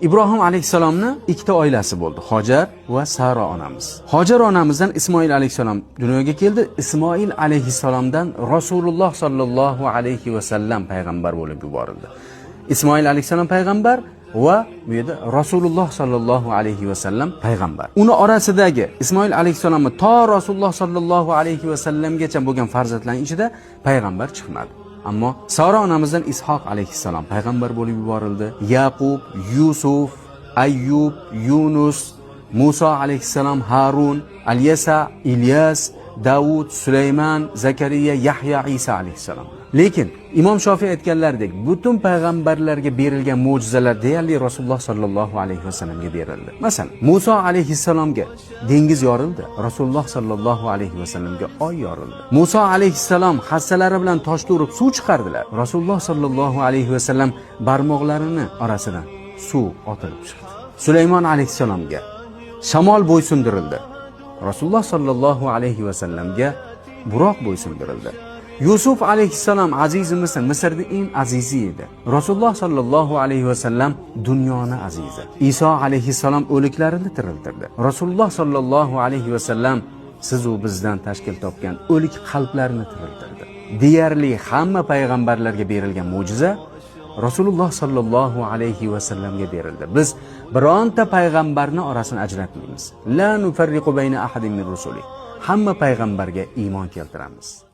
Ibrohim alayhissalomni ikkita oilasi bo'ldi: Hojar va Sara onamiz. Hojar onamizdan Ismoil alayhissalom dunyoga keldi. Ismoil alayhissalomdan Rasululloh sollallohu alayhi va sallam payg'ambar bo'lib yuborildi. Ismoil alayhissalom payg'ambar va bu yerda Rasululloh sollallohu alayhi va sallam payg'ambar. Uni orasidagi Ismoil alayhissalomni to Rasululloh sollallohu alayhi va sallamgacha bo'lgan farzandlarning ichida payg'ambar chiqmadi. Ammo Sara onamizdan Ishoq alayhissalom payg'ambar bo'lib yuborildi. Yaqub, Yusuf, Ayyub, Yunus, Musa alayhissalom, Harun, Alyasa, Ilyas, Davud, Sulaymon, Zakariya, Yahya, Isa alayhissalom. Lekin Imom Shofiy aytganlaridek, butun payg'ambarlarga berilgan mo'jizalar deyarli Rasululloh sollallohu alayhi vasallamga berildi. Masalan, Musa alayhissalomga dengiz yorildi, Rasululloh sollallohu alayhi vasallamga oy yorildi. Musa alayhissalom hassalari bilan toshni urib suv chiqardilar. Rasululloh sollallohu alayhi vasallam barmoqlarini orasidan suv otilib chiqdi. Sulaymon alayhissalomga shamol bo'ysundirildi. Rasululloh sollallohu alayhi vasallamga buroq bo'ysundirildi. Yusuf alayhissalom azizi Misr, Misrning eng azizi edi. Rasululloh sollallohu alayhi vasallam dunyoni azizi. Iso alayhissalom o'liklarni tiriltirdi. Rasululloh sollallohu alayhi vasallam siz u bizdan tashkil topgan o'lik qalblarni tiriltirdi. Deyarli hamma payg'ambarlarga berilgan mo'jiza Rasululloh sollallohu alayhi vasallamga berildi. Biz bironta payg'ambarni orasini ajratmaymiz. La nufarriqu bayna ahadin min rusuli. Hamma payg'ambarga iymon keltiramiz.